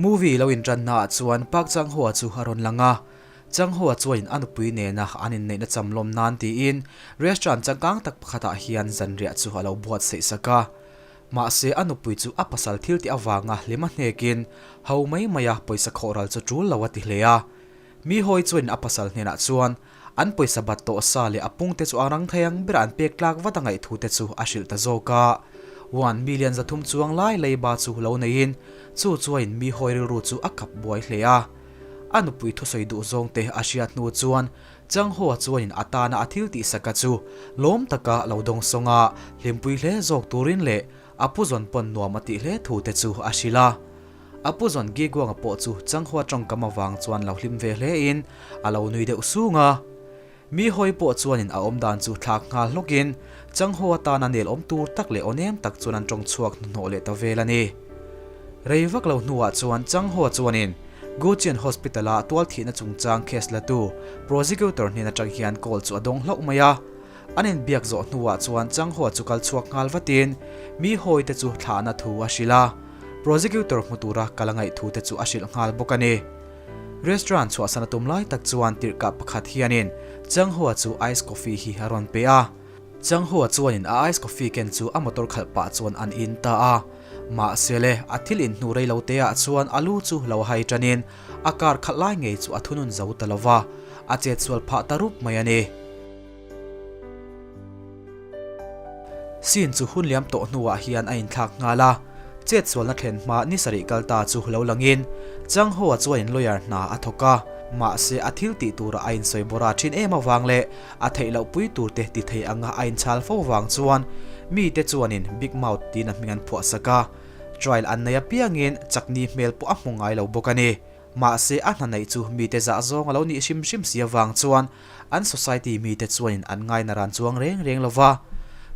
Movie lo inṭannaah chuan Park Chang-ho-a chu a rawn lang a, Chang-ho-a chuanin a nupui nena an inneihna cham lawm nan tiin restaurant changkang tak pakhatah hian zanriah chu a lo buatsaih sak a. Mahse a nupui chu a pasal thil tih avanga hlima hnekin ho mai maia pawisa khawhral chu ṭul lo a ti hle a. Mi hawi chuanin a pasal hnenah chuan an pawisa bat tawh sa leh a pungte chu a rang thei ang bera an pek tlak vat a ngaihthu te chu a hrilh ta zawk a. One million 300 chuang lai leiba chu lo neiin chu chuain mi hawi rilru chu a kap buai hle a. A nupui thusawi duh zawng te a hriat hnu chuan Changhoa chuanin a tana a thil tihsaka chu lawm taka lo dawng sawng a, hlimpui hle zawk turin leh a puzawn pawn nuam a tih hle thu te chu a hrilh a. A puzawn Giguanga pawh chu Changhoa tawngkam avang chuan lo hlim ve hle in a lo nui deuh sung a. Mi hawi pawh chuanin a awmdan chu thlak nghal hlawkin Changhoa tana nel awm tur tak leh aw nem tak chuan an tawng chhuak hnuhnawh leh ta vel a ni. Rei vak lo hnuah chuan Changhoa chuanin Gujian Hospital-a tualthihna chungchang case latu prosecutor hnen atang hian call chu a dawng hlauh mai a. An inbiak zawh hnuah chuan Changhoa chu kal chhuak nghal vatin mi hawite chu thlahna thu a hrilh a, prosecutor hmu tura kal a ngaih thute chu a hrilh nghal bawk a ni. Restaurant chhuahsan a tum lai tak chuan tirhkah pakhat hianin Changhoa chu ice coffee hi a rawn pe a. Changhoa chuanin a ice coffee ken chu a motor khalh pah chuan an in ta a. Mahse le, a thil in hnu rei lo te ah chuan a lu chu lo hai tanin a car khalh lai ngei chu a thunun zo ta lo va, a chetsual phah ta rup mai a ni. Scene chu hun liam tawh hnuah hian a inthlak nghal a, chetsualna thlen hma ni sarih kal ta chu lo langin Changhoa chuanin lawyer hna a thawk a, mahse a thil tih turah a insawi bawrh a thin em avang leh a theih loh pui tur te ti thei anga a inchhal fo vang chuan mite chuanin Big Mouth tiin a hming an phuah sak a, trial an nei apiangin chakni hmel pawh a hmu ngai lo bawk a ni. Mahse a hna neih chu mite zah zawng a lo nih hrim hrim si avang chuan an society mite chuanin an ngaina ran chuang reng reng lo va.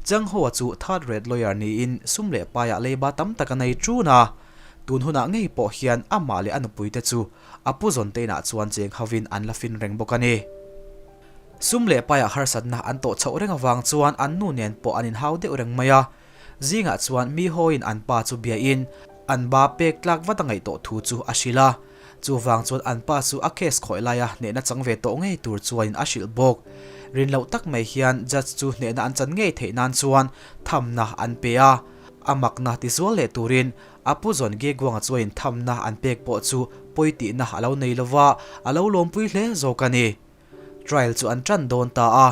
Changhoa chu third rate lawyer niin sum leh paiah leiba tam tak a nei ṭun a, tun hunah ngei pawh hian amah leh a nupuite chu a pu zawn te inah chuan cheng hovin an la fin reng bawk a ni. Sum leh paiah harsatna an tawh chhoh reng avang chuan an nu nen pawh an inhau deuh reng mai a. Zingah chuan mi hawiin an pa chu biain an ba pek tlak vat a ngaih tawh thu chu a hrilh a. Chuvang chuan an pa chu a case khawih laia hnehna chang ve tawh ngei tur chuanin a hrilh bawk. Rin loh tak mai hian judge chu hnehna an chan ngei theih nan chuan thamna an pe a. A makna tizual leh turin a pu zawn Geguanga chuanin thamna an pek pawh chu pawi tihna a lo nei lova, a lo lawmpui hle zawk a ni. Trial chu an tan dawn ta a,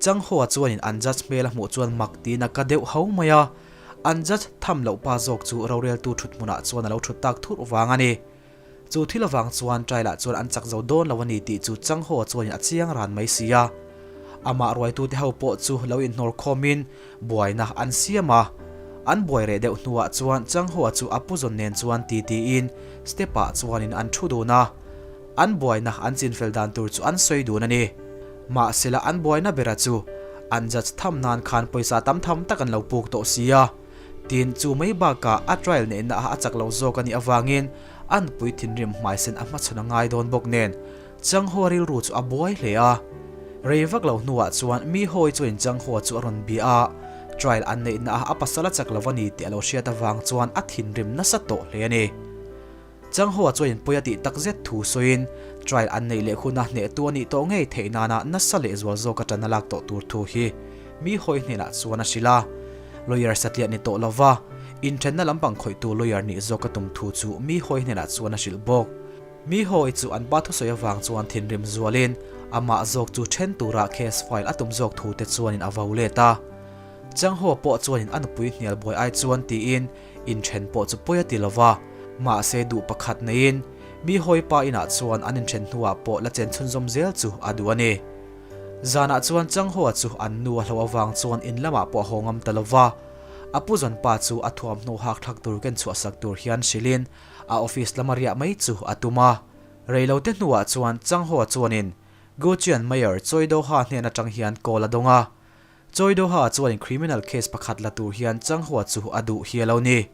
Changhoa chuanin an judge hmel a hmuh chuan mak tiin a ka deuh ho mai a, an judge tham loh pa zawk chu roreltu thut hmunah chuan a lo thut tak thurh vang a ni. Chu thil avang chuan trial ah chuan an chak zo dawn lo a ni tih chu Changhoa chuanin a chiang ran mai si a. Amah ruaitute ho pawh chu lo inhnawr khawmin buaina an siam a. An buai reh deuh hnuah chuan Changhoa chu a puzawn nen chuan ti tiin step ah chuanin an thu dun a. An buaina an chinfel dan tur chu an sawi dun a ni. Mahsela an buaina bera chu an judge tham nan khan pawisa tam tham tak an lo puk tawh si a. Tin, chu mai bakah a trial neihna ah a chak lo zawk a nih avangin a nupui thinrim hmaisen a hmachhawn a ngai dawn bawk nen Changhoa rilru chu a buai hle a. Rei vak lo hnuah chuan mi hawi chuanin Changhoa chu a rawn bia a, trial an neihna ah a pasal a chak lo a ni tih a lo hriat avang chuan a thinrim nasa tawh hle a ni. Changhoa chuan inpawi a tih tak zet thu sawiin trial an neih leh huna hnehtu a nih tawh ngei theih nana nasa leh zual zawk atan a lak tawh tur thu hi mi hawi hnenah chuan a hrilh a. Lawyer satliah ni tawh lova inthenna lampang khawihtu lawyer nih zawk a tum thu chu mi hawi hnenah chuan a hrilh bawk. Mi hawi chu an pa thusawi avang chuan thinrim zualin amah zawk chu then tura case file a tum zawk thu te chuanin a vo let a. Changhoa pawh chuanin a nupui hnial buai ai chuan tiin Inthen pawh chu pawi a ti lova, mahse duh pakhat neiin mi hawipa inah chuan an inthen hnuah pawh la chen chhunzawm zel chu a duh a ni. Zanah chuan Changhoa chu an nu a hloh avang chuan in lamah pawh a haw ngam ta lova, a pu zawnpa chu a thuamhnaw hak thlak tur ken chhuahsak tur hian hrilhin a office lama riah mai chu a tum a. Reilote hnuah chuan Changhoa chuanin Guchian Mayor Choi Doha hnen atang hian call a dawng a, Choi Doha chuanin criminal case pakhat la tur hian Changhua chu a duh hi a lo ni.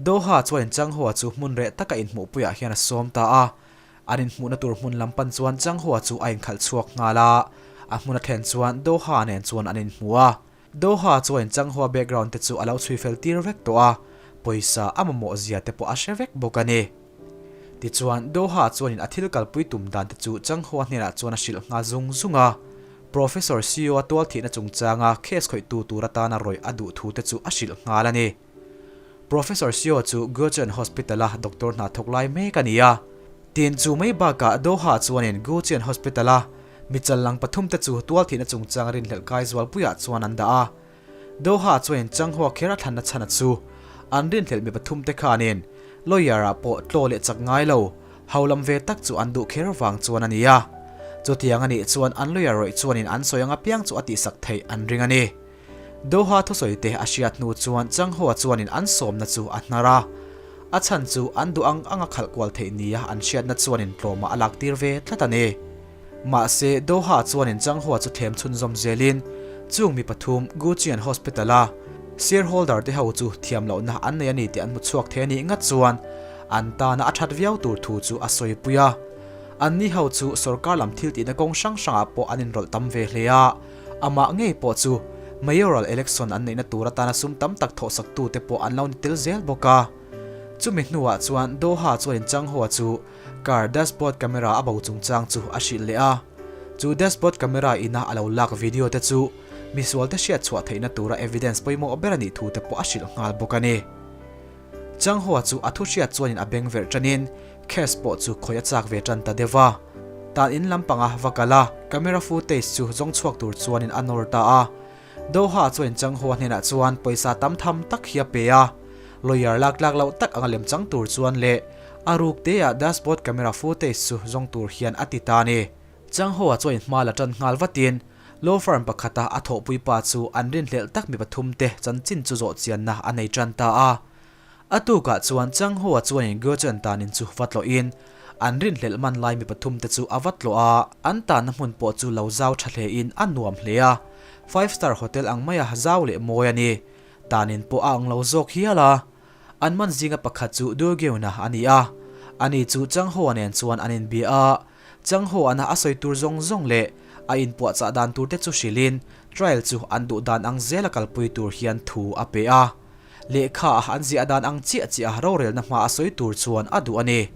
Doha chuanin Changhua chu hmun reh taka inhmuhpuiah hian a sawm ta a. An inhmuhna tur hmun lam pan chuan Changhua chu a inkhalh chhuak nghal a. A hmun a thlen chuan Doha nen chuan an inhmu a. Doha chuanin Changhua background te chu a lo chhui fel tir vek tawh a, pawisa a mamawh zia te pawh a hre vek bawk a ni. Tichuan, Doha chuanin a thil kalpui tum dan te chu Changhoa hnenah chuan a hrilh nghal zung zung a. Professor Seo-a tualthihna chungchanga case khawihtu tur atana rawih a duh thu te chu a hrilh nghal a ni. Professor Seo chu Gucheon Hospital-a doctor hna thawk lai mek a ni a. Tin, chu mai bakah Doha chuanin Gucheon Hospital-a mi challang pathumte chu tualthihna chungchang rinhlelh kai zualpuiah chuan an dah a. Doha chuanin Changhua kher a thlanna chhan a chu an rinhlelh mi pathumte khanin lawyer-ah pawh tlaw leh chak ngai lo, haulam ve tak chu an duh kher vang chuan a ni a. Chutiang a nih chuan an lawyer rawih chuanin an sawi ang apiang chu a tihsak theih an ring a ni. Doha thusawi te a hriat hnu chuan Changhua chuanin an sawmna chu a hnar a, a chhan chu an duh ang ang a khalh kual theih nia an hriatna chuanin tlawmah a lak tir ve tlat a ni. Mahse, Doha chuanin Changhua chu thlem chhunzawm zelin chung mi pathum Guqian Hospital-a shareholder te ho chu thiam lohna an nei a ni tih an hmu chhuak thei a nih ngat chuan an tana a that viau tur thu chu a sawipui a. Anni ho chu sorkar lam thil tihna kawng hrang hrangah pawh an inrawlh tam ve hle a. Amah ngei pawh chu Mayoral election an neihna tur atana sum tam tak thawhsaktute pawh an lo ni tel zel bawk a. Chumi hnuah chuan Doha chuanin Changhoa chu car dashboard camera a bo chungchang chu a hrilh leh a. Chu dashboard camera ina a lo lak video te chu misualte hriat chhuah theihna tura evidence pawimawh ber a nih thu te pawh a hrilh nghal bawk a ni. Changhoa chu a thu hriat chuanin a beng verh tanin case pawh chu khawi a chak ve tan ta deuh a. Tan in lampanga va kal a, camera footage chu zawng chhuak tur chuanin a nawr ta a. Doha chuanin Changhoa hnenah chuan pawisa tam tham tak hi a pe a. Lawyer lak tlak loh tak anga lem chang tur chuan leh a ruk teah dashboard camera footage chu zawng tur hian a ti ta a ni. Changhoa chuanin hma la tan nghal vatin Law firm pakhata a thawhpui pa chu an rinhlelh tak mi pathumte chanchin chu zawh chianna a nei tan ta a. A tukah chuan Changhoa chuanin Guochuan tanin chu va tlawhin an rinhlelh man lai mi pathumte chu a va tlawh a, an tanna hmun pawh chu lo zau tha hlein a nuam hle a, five star hotel ang maia zau leh mawi a ni. Tanin pawh a ang lo zawk hial a. An man zinga pakhat chu Duogeuna a ni a, ani chu Changhoa nen chuan an inbia a. Changho ana a sawi tur zawng zawng leh a inpuahchah dan tur te chu hrilhin trial chu an duh dan ang zela kalpui tur hian thu a pe a. Lehkha a an ziah dan ang chiah chiah a rorelna hma a sawi tur chuan a duh a ni.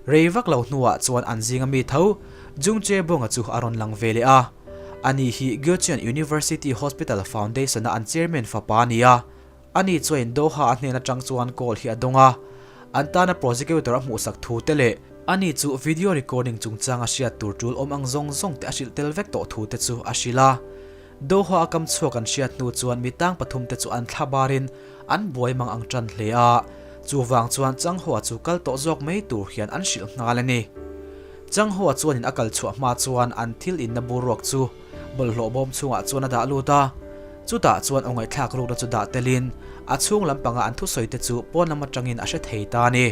Rei vak lo hnuah chuan an zinga mi tho Jung Che Bong-a chu a rawn lang ve leh a. Ani hi Gyocheon University Hospital Foundation-a an chairman fapa a ni a. Ani chuan Doha a hnen atang chuan call hi a dawng a, an tana prosecutor a hmuhsak thu te leh ani chu video recording chungchanga hriat tur tul awm ang zawng zawng te a hrilh tel vek tawh thu te chu a hrilh a. Doha a kam chhuak an hriat hnu chuan mi tang pathum te chu an thla barin an buai mang ang tan hle a, chuvang chuan Changhoa chu kal tawh zawk mai tur hian an hrilh nghal a ni. Changhoa chuanin a kal chhuah hma chuan an thil inna boruak chu Bawlhhlawh bawm chhungah chuan a dah lut a, chutah chuan aw ngaihthlak rukna chu dah telin a chhung lampanga an thusawi te chu pawn lam atangin a hre thei ta a ni.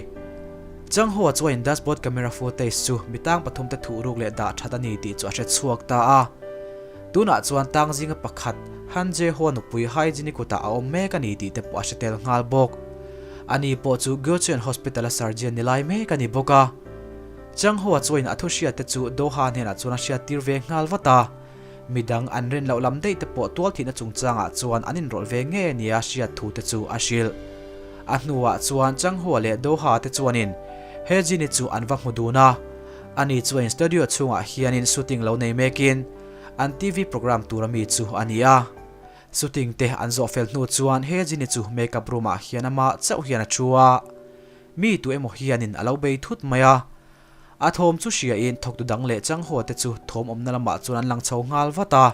Changhoa chuanin dashboard camera footage chu mi tang pathumte thuh ruk leh dah that a ni tih chu a hre chhuak ta a. Tunah chuan tang zinga pakhat Han Jae-ho nupui Hae-jin-i kutah a awm mek a ni tih te pawh a hre tel nghal bawk. Ani pawh chu Gyocheon Hospital-a surgeon ni lai mek a ni bawk a. Changhoa chuain a thuhriat te chu Doha hnenah chuan a hriattir ve nghal vat a, midang an rin loh lam daih te pawh tualthihna chungchangah chuan an inrawlh ve nge nia hriat thu te chu a hrilh. A hnuah chuan Changhoa leh Doha te chuanin He Jin-i chu an va hmu dun a, ani chuain studio chhungah hianin shooting lo nei mekin an TV program tura mi chu a ni a. Shooting te an zawh fel hnu chuan He Jin-i chu makeup room-ah hian amah chauh hian a thu a. Mi tu emaw hianin a lo bei thut mai a, a thawm chu hriain thawktu dang leh changhaw te chu thawm awmna lamah chuan an lang chho nghal vat a,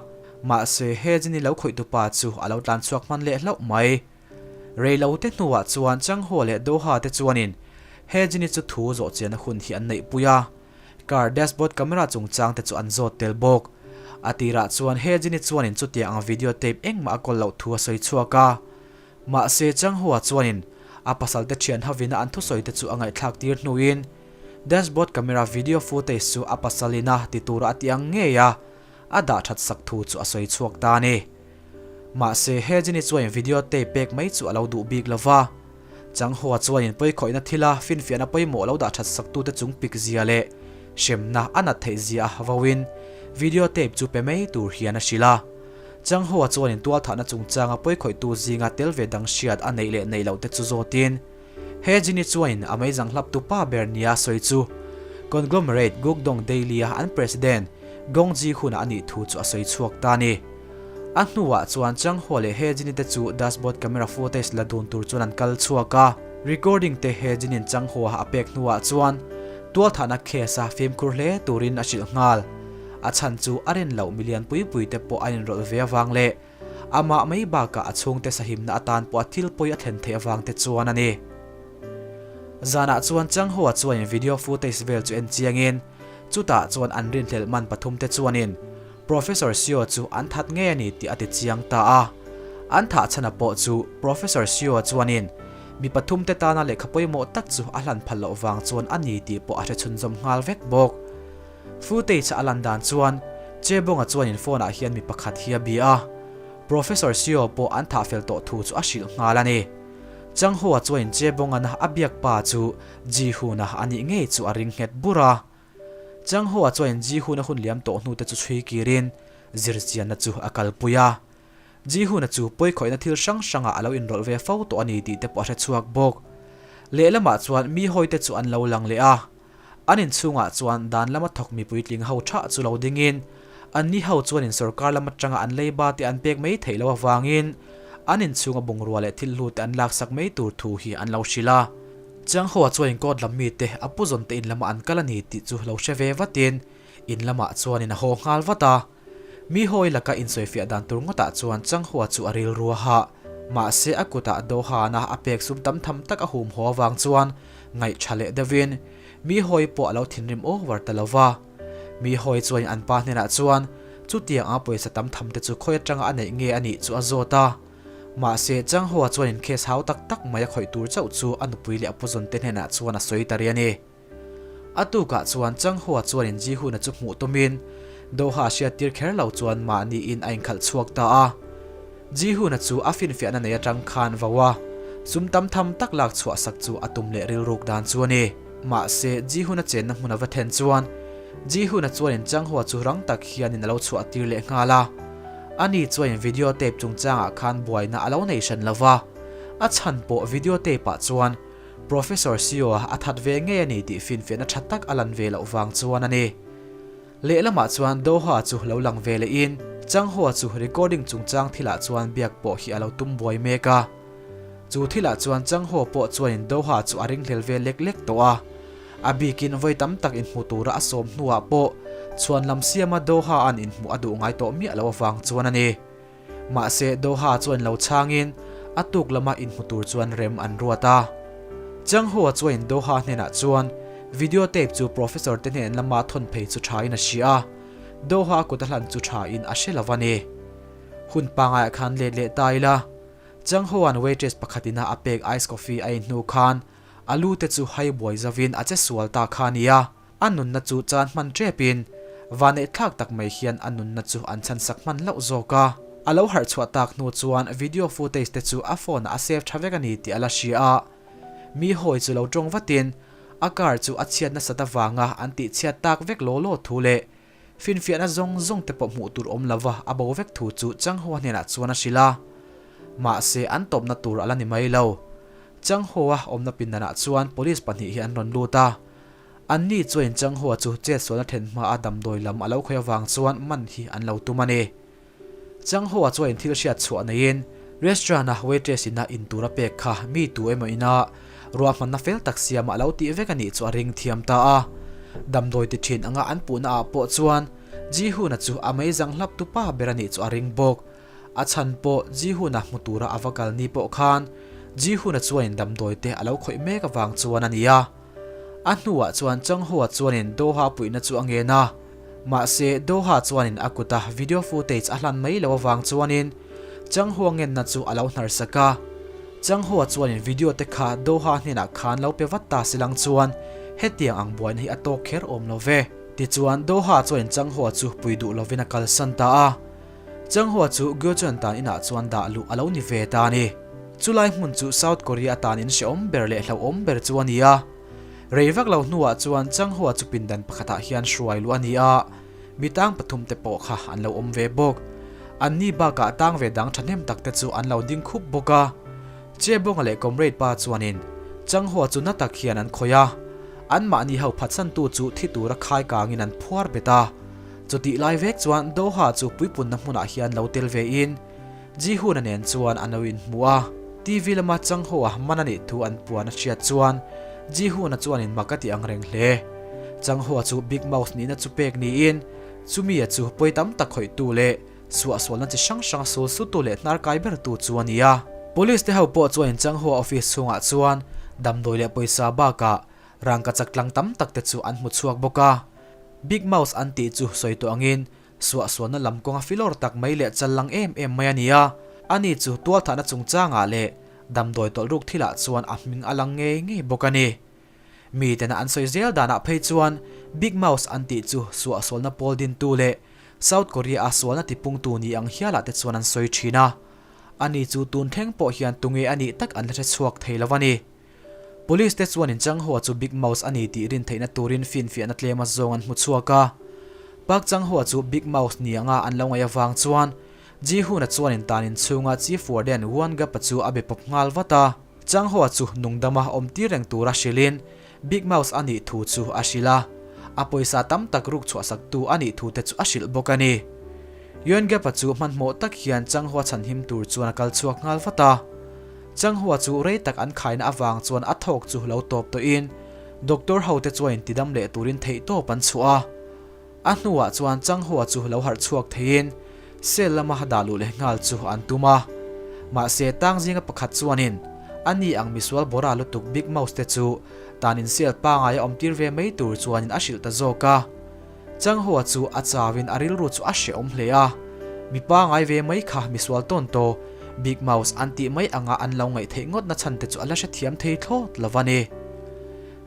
mahse he Jenny lo khawih tupa chu a lo tlan chhuak hman leh hlauh mai. Reilo te hnuah chuan changhaw leh Doha te chuanin he Jenny chu thu zawh chianna hun hi an neihpui a, car dashboard camera chungchang te chu an zawt tel bawk. A tirah chuan he Jenny chuanin chutiang ang video tape engmah a kawl loh thu a sawi chhuak a, Mahse, Changhua chuanin a pasalte thian hovina an thusawite chu a ngaihthlak tir hnuin dashboard camera video footage chu a pasalina ti tura a ti ang ngei a, a dah that sak thu chu a sawi chhuak ta a ni. Mahse, he Jenny chuanin video tape pek mai chu a lo duh bik lo va. Changhua chuanin pawikhawihna thila finfiahna pawimawh lo dah that saktute chung pik zia leh hremna a nat theih zia a vauin video tape chu pe mai tur hian a hrilh a. Changhoa chuanin tualthahna chungchanga pawikhawihtu zinga tel ve dang hriat a neih leh neih loh te chu zawtin. He Jin-i chuanin a meizang hlap tu pa ber nia sawi chu conglomerate Gukdong Daily-a an president Gong Ji-hun-a a nih thu chu a sawi chhuak ta a ni. A hnuah chuan Changhua leh He Jin-i te chu dashboard camera footage la dun tur chuan an kal chhuak a. Recording te He Jin-in Changhua a pek hnuah chuan tualthahna case-a fimkhur hle turin a hrilh nghal. A chhan chu a rin loh milian pui pui te pawh an inrawlh ve avang leh amah mai bakah a chhungte sahimna atan pawh a thil pawi a thlen theih avang te chuan a ni. Zanah chuan Changhua chuanin video footage vel chu en chiangin chutah chuan an rinhlelh man pathum te chuanin Professor Seo chu an that ngei a ni tih a ti chiang ta a. An thah chhana pawh chu Professor Seo chuanin mi pathum te tana lehkha pawimawh tak chu a hlan phal loh vang chuan a ni tih pawh a hre chhunzawm nghal vek bawk. Footage a lan dan chuan Chebonga chuanin phone ah hian mi pakhat hi a bia a, Professor Seo pawh an thah fel tawh thu chu a hrilh nghal a ni. Changhoa chuanin Chebonga-na a biak pa chu Ji-Hoon-a a nih ngei chu a ring nghet bur a. Changhoa chuanin Ji-Hoon-a hun liam tawh hnute chu chhui kirin zirchianna chu a kalpui a. Ji-Hoon-a chu pawikhawihna thil hrang hrangah a lo inrawlh ve fo tawh a ni tih te pawh a hre chhuak bawk. Lehlamah chuan mi hawite chu an lo lang leh a. An inchhungah chuan dan lama thawk mi puitling ho thah chu lo dingin, anni ho chuanin sorkar lam atanga an leiba te an pek mai theih loh avangin an inchhunga bungrua leh thil hlu te an laksak mai tur thu hi an lo hrilh a. Chianghoa chuanin court lam mite a pu zawn te in lamah an kal a ni tih chu lo hre ve vatin in lamah chuanin a haw nghal vat a. Mi hawi laka insawifiah dan tur ngawtah chuan Changhua chu a rilru a hah. Mahse a kutah Dohana a pek sum tam tham tak a hum haw avang chuan ngaih tha leh deuhin mi hawi pawh a lo thinrim over ta lo va. Mi hawi chuanin an pa hnenah chuan chutiang anga pawisa tam tham te chu khawi atanga a neih nge a nih chu a zawt a. Mahse Changhua chuanin case hau tak tak mai a khawih tur chauh chu a nupui leh a puzawn te hnenah chuan a sawi ta rih a ni. A tukah chuan Changhua chuanin Jihuna chu hmuh tumin Doha hriattir kher lo chuan mahniin a inkhalh chhuak ta a. Jihuna chu a finfiahna nei atang khan vo a, sum tam tham tak lak chhuah sak chu a tum leh rilruk dan chu a ni. Mahse, Jihuna chenna hmun a va then chuan Jihuna chuanin Changhua chu rang tak hianin a lo chhuah tir leh nghal a. Ani chuanin video tape chungchangah khan buaina a lo nei hran lo va, a chhan pawh video tape ah chuan Professor Seo-a a that ve ngei a ni tih finfiahna tha tak a lan ve loh vang chuan a ni. Lehlamah chuan Doha chu lo lang ve lehin Changhoa chu recording chungchang thilah chuan biak pawh hi a lo tum buai mek a. Chu thilah chuan Changhoa pawh chuanin Doha chu a ringhlel ve lek lek tawh a. A bikin vawi tam tak inhmu tura a sawm hnuah pawh chhuan lam siama Doha-a'n inhmuh a duh ngai tawh miah loh avang chuan a ni. Mahse, Doha chuan lo chhangin a tuk lama inhmu tur chuan rem an ruat a. Changhoa chuain Doha hnenah chuan video tape chu professor te hnen lama thawn phei chu thain a hria a, Doha kut a hlan chu thain a hre lo a ni. Hun pangaiah khan let leh ta ila, Changhoa'n waitress pakhat ina a pek ice coffee a in hnu khan a lu te chu hai buai zovin a che sual ta kha a nia. A nunna chu chan hman tepin vaneihthlak tak mai hian a nunna chu an chhansak hman hlauh zawk a. A lo harh chhuah tak hnu chuan video footage te chu a phone ah a save tha vek a ni tih a la hria a. Mi hawi chu lo tawng vatin a car chu a chhiat nasat avanga an tih chhiat tak vek law law thu leh finfiahna zawng zawng te pawh hmuh tur awm lova a bo vek thu chu Changhoa hnenah chuan a hrilh a. Mahse an tawpna tur a la ni mai lo. Changhoa awmna pindanah chuan police pahnih hi an rawn lut a. Anni chuan Changhua chu chetsualna then hmaa damdawi lam a lo khawih avang chuan man hi an lo tum a ni. Changhua chuan thil hriat chhuah neiin restaurant-a waitress ina in tur a pek kha mi tu emaw ina ruahmanna fel tak siama a lo tih vek a nih chu a ring thiam ta a. Damdawi ti thin anga an puhna ah pawh chuan Ji-Hoon-a chu a meizang hlap tu pa ber a nih chu a ring bawk. A chhan pawh Ji-Hoon-a hmu tura a va kal ni pawh khan Ji-Hoon-a chuanin damdawi te a lo khawih mek avang chuan a ni a. A hnuah chuan Changhoa chuanin Doha puihna chu a ngen a, mahse Doha chuanin a kuta video footage a hlan mai lo avang chuanin Changhoa ngenna chu a lo hnarsak a. Changhoa chuanin video te kha Doha hnenah khan lo pe vat ta silang chuan hetiang ang buaina hi a tawk kher awm lo ve. Tichuan Doha chuanin Changhoa chu pui duh lovin a kalsan ta a. Changhua chu Gyocheon tan inah chuan dah luh a lo ni ve ta a ni. Chulai hmun chu South Korea atan in hrehawm ber leh hlauhawm ber chu a ni a. Rei vak lo hnuah chuan Changhua chu pindan pakhatah hian hruai luh a ni a, mi tang pathum te pawh kha an lo awm ve bawk. Anni bakah tang ve dang thahnem tak te chu an lo ding khup bawk a. Chebonga leh Comrade pa chuanin. Changhua chu na tak hian an khawih a, anmahni ho phatsantu chu thi tura khai kangin an phuar bet a. Chutih lai vek chuan Doha chu puipunna hmunah hian lo tel vein Ji-hoon-a nen chuan an lo inhmu a. TV lama Changho-a man a nih thu an puan a hriat chuan Ji-hoon-a chuanin mak a ti ang reng hle. Changho-a chu Big Mouse nihna chu pek niin chumi-a chu pawi tam tak khawihtu leh Suahsualna chi hrang hrang sul sutu leh hnar kai bertu chu a ni a. Police te ho pawh chuan Changhua office chhungah chuan damdawi leh pawisa bakah rangkachak tlang tam tak te chu an hmu chhuak bawk a. Big Mouse an tih chu sawi tawh angin suahsualna lam kawnga filawr tak mai leh chal lang em em mai a ni a. Ani chu tualthahna chungchangah leh damdawi tawlhruk thilah chuan a hming a lang ngei ngei bawk a ni. Mi tena an sawi zel danah phei chuan Big Mouse an tih chu suahsualna pawl dintu leh South Korea a sualna tipungtu ni ang hialah te chuan an sawi thin a. Ani chu tun thleng pawh hian tunge a nih tak an la hre chhuak thei lo a ni. Police te chuan Inchanghoa chu Big Mouse a ni tih rin theihna turin finfiahna tlema zawng an hmu chhuak a. Park Changhoa chu Big Mouse ni anga an lo ngaih avang chuan Ji-hoon-a chuan intan inchhunga Chief Warden Won Gap-a chu a be pawp nghal vat a. Changhoa chu nungdama awm tir reng tura hrilhin Big Mouse a nih thu chu a hrilh a, a pawisa tam tak ruk chhuahsaktu a nih thu te chu a hrilh bawk a ni. Yuan Gap-a chu hmanhmawh tak hian Changhua chhanhim tur chuan a kal chhuak nghal vat a. Changhua chu rei tak an khaina avang chuan a thawk chu lo tawp tawhin doctor ho te chuan intidam leh turin theihtawp an chhuah a. A hnuah chuan Changhua chu lo harh chhuak theiin cell lama dah luh leh nghal chu an tum a. Mahse, tang zinga pakhat chuanin a ni ang misual bawra lutuk Big Mouse te chu tanin cell pangai a awmtir ve mai tur chuanin a hrilh ta zawk a. Changhua chu a chauin a rilru chu a hrehawm hle a. Mi pangai ve mai kha misual tawn taw Big Mouse an tih mai anga an lo ngaih theih ngawtna chhan te chu a la hrethiam thei thlawt lo a ni.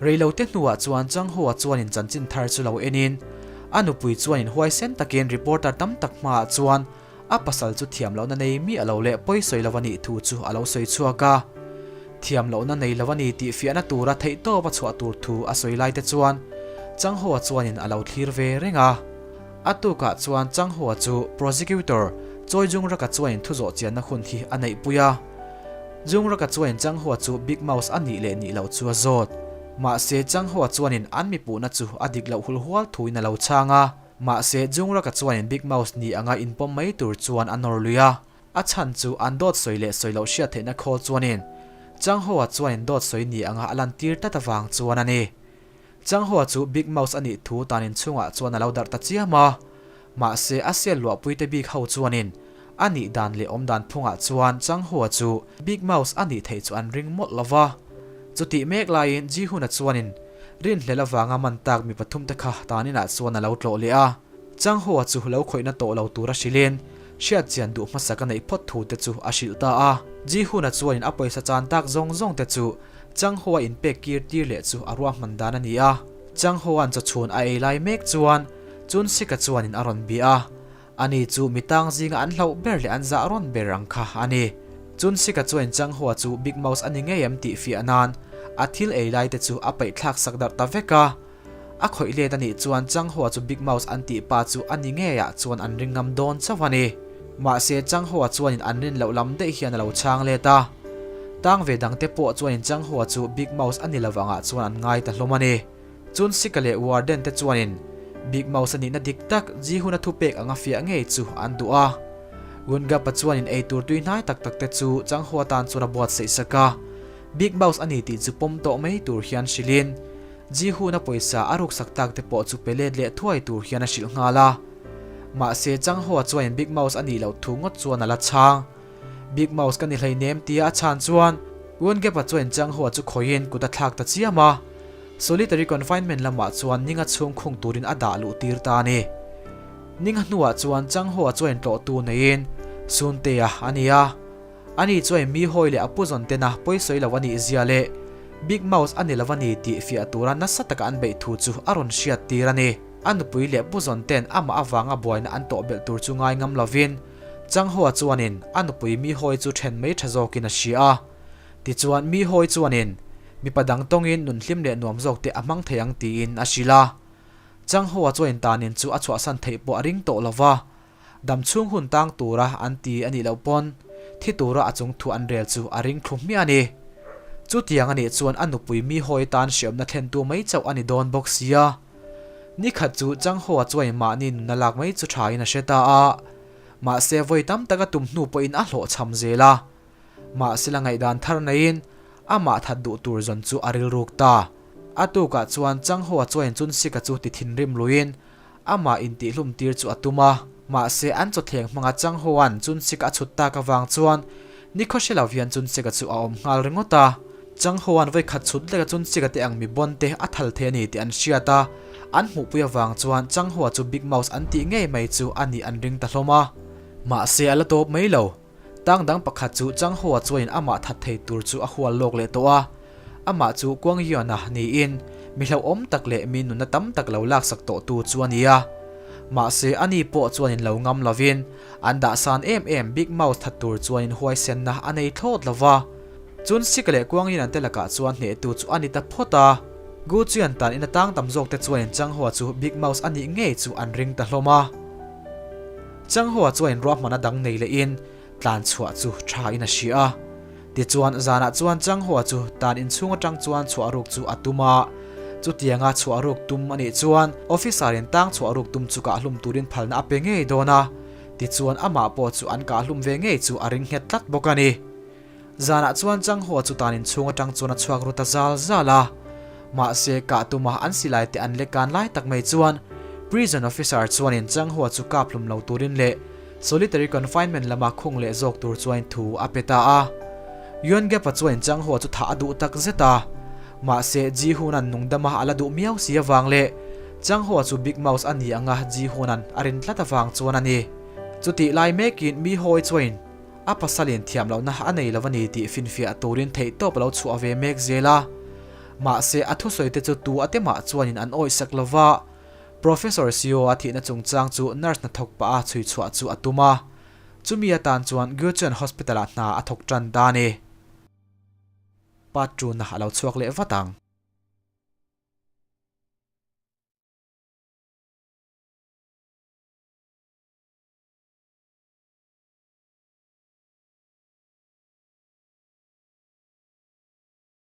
Reilote hnuah chuan Changhoa chuanin chanchin thar chu lo enin, a nupui chuanin huaisen takin reporter tam tak hmaah chuan a pasal chu thiam lohna nei miah lo leh pawi sawi lo a nih thu chu a lo sawi chhuak a. Thiam lohna nei lo a ni tih fiahna tura theihtawp a chhuah tur thu a sawi laite chuan Changhoa chuanin a lo thlir ve reng a. A tukah chuan Changhua chu Prosecutor Choi Jungraka chuanin thu zawh chianna hun hi a neihpui a. Jungraka chuanin Changhua chu Big Mouse a nih leh nih loh chu a zawt. Mahse Changhua chuanin an mipuhna chu a dik loh hulhual thuin a lo chhang a. Mahse Jungraka chuanin Big Mouse ni anga inpawm mai tur chuan a nawr lui a. A chhan chu an dawt sawi leh sawi loh hriat theihna khawl chuanin Changhua chuanin dawt sawi ni anga a lantir tlat avang chuan a ni. Changhua chu Big Mouse a nih thu tan inchhungah chuan a lo darh ta chiam a, mahse a sel luahpuite bik ho chuanin a nih dan leh awm dan phungah chuan Changhua chu Big Mouse a nih theih chu an ring mawlh lo va. Chutih mek laiin Ji-Hoon-a chuanin rinhlelh avanga man tak mi pathumte kha tan inah chuan a lo tlawh leh a, Changhua chu lo khawihna tawh lo tura hrilhin hriat chian duh hmasa ka neih phawt thu te chu a hrilh ta a. Ji-Hoon-a chuanin a pawisa chan tak zawng zawng te chu Changho a inpek kir tir leh chu a ruahman dan a ni a. Changhoa'n chawchhun a ei lai mek chuan Chunsika chuanin a rawn bia a. Ani chu mi tang zinga an hlauh ber leh an zah rawn ber ang kha a ni. Chunsika chuanin Changhoa chu Big Mouse a ni ngei em tih fiah nan a thil ei lai te chu a paih thlak sak darh ta vek a. A khawih let a nih chuan Changhoa chu Big Mouse an tih pa chu a ni ngeiah chuan an ring ngam dawn chauh a ni. Mahse Changhoa chuanin an rin loh lam daih hian a lo chhang let a. Tang ve dangte pawh chuanin Changhoa chu Big Mouse a ni lo angah chuan an ngai ta hlawm a ni. Chun Sika leh Warden te chuanin Big Mouse a nihna dik tak Ji-hun a thupek anga fiah ngei chu an duh a. Wungapa chuanin eitur tui hnai tak tak te chu Changhoa tan chuan a buatsaih sak a. Big Mouse a ni tih chu pawm tawh mai tur hian hrilhin Ji-hun a pawisa a ruksak tak te pawh chu pe let leh thuai tur hian a hrilh nghal a. Mahse, Changhoa chuanin Big Mouse a nih loh thu ngawt chuan a la chhang. Big Mouse ka ni hleinem tia a chhan chuan Won-Gap-a chuanin Changhoa chu khawihin kut a thlak ta chiam a. Solitary confinement lamah chuan ninga chhung khung turin a dah luh tir ta a ni. Ninga hnuah chuan Changhoa chuanin tlawhtu neiin Suntea a ni a. Ani chuan mi hawi leh a pu zawn tena pawisawi lo a nih zia leh Big Mouse a ni lo a ni tih fiah tura nasa taka an beih thu chu a rawn hriat tir a ni. A nupui leh pu zawn ten amah avanga buaina an tawh belh tur chu ngai ngam lovin Changhoa chuanin a nupui mi hawi chu then mai tha zawkin a hria a. Tichuan mi hawi chuanin mipa dang tawngin nun hlim leh nuam zawk te a hmang thei ang tiin a hrilh a. Changhoa chuanin tanin chu a chhuahsan theih pawh a ring tawh lova. Dam chhung hun tang tura an ti a nih loh pawn thi tura a chung thu an rel chu a ring thlu hmiah a ni. Chutiang a nih chuan a nupui mi hawi tan hriamna thlentu mai chauh a ni dawn bawk sia. Ni khat chu Changhoa chuan mahni nunna lak mai chu thain a hre ta a. Mahse vawi tam tak a tum hnu pawhin a hlawhchham zel a. Mahse la ngaihdan thar neiin amah that duh tur zawn chu a rilruk ta. A tukah chuan Changhoa chuan Chunsika chu ti thinrim luiin amah intihhlum tir chu a tum a. Mahse an chawthleng hmanga Changhoa'n Chunsika a chhut tak avang chuan nikhaw hre lo hian Chunsika chu a awm nghal ringawt a. Changhoa'n vawi khat chhut leka Chunsika te ang mi bawn te a thal thei a ni tih an hriat a, an hmuhpui avang chuan Changhoa chu Big Mouse an tih ngei mai chu a nih an ring ta hlawm a. Mahse a la tawp mai lo. Tang dang pakhat chu Changhoa chuanin amah that thei tur chu a hual lawk leh tawh a. Amah chu Kuangyuana niin mi hlauhawm tak leh mi nunna tam tak lo laksak tawhtu chu a ni a. Mahse ani pawh chuanin lo ngam lovin an dahsan em em Big Mouse that tur chuanin huaisenna a nei thlawt lo va. Chun Sika leh Kuangyuan te lakah chuan hnehtu chu a ni ta phawt a. Gu Chuan tan in a tang tam zawk te chuanin Changhoa chu Big Mouse a nih ngei chu an ring ta hlawm a. Changhoa chuan ruahmana dang nei lehin tlan chhuah chu tha in a hria a. Tichuan zanah chuan Changhoa chu tan inchhung atang chuan chhuah ruk chu a tum a. Chutianga chhuah ruk tum a nih chuan officer in tang chhuah ruk tum chu kahhlum turin phalna a pe ngei dawn a. Tichuan amah pawh chu an kahhlum ve ngei chu a ring nghet tlat bawk a ni. Zanah chuan Changhoa chu tan inchhung atang chuan a chhuak ru ta zal zal a. Mahse, kah tuma an silai te an lek kan lai tak mai chuan Prison Officer chuanin Changhoa chu kap hlum lo turin leh Solitary Confinement lama khung leh zawk tur chuain thu a pe ta a. Yuan Gap-a chuanin Changhoa chu thah a duh tak zet a. Mahse, Ji Hunan nungdama a la duh miau si avang leh Changhoa chu Big Mouse a ni anga Ji Hunan a rin tlat avang chuan a ni. Chutih lai mekin mi hawi chuain A pasalin thiam lohna a nei lo a ni tih finfiah turin theihtawp a lo chhuah ve mek zel a. Mahse, a thusawi te chu tu a temah chuanin an awihsak lo va. Professor Seo a thihna chungchang chu nurse hnathawk pah a chhui chhuah chu a tum a. Chumi atan chuan Gucheon Hospital-ah hna a thawk tan ta a ni. Part 2 na a lo chhuak leh vat ang.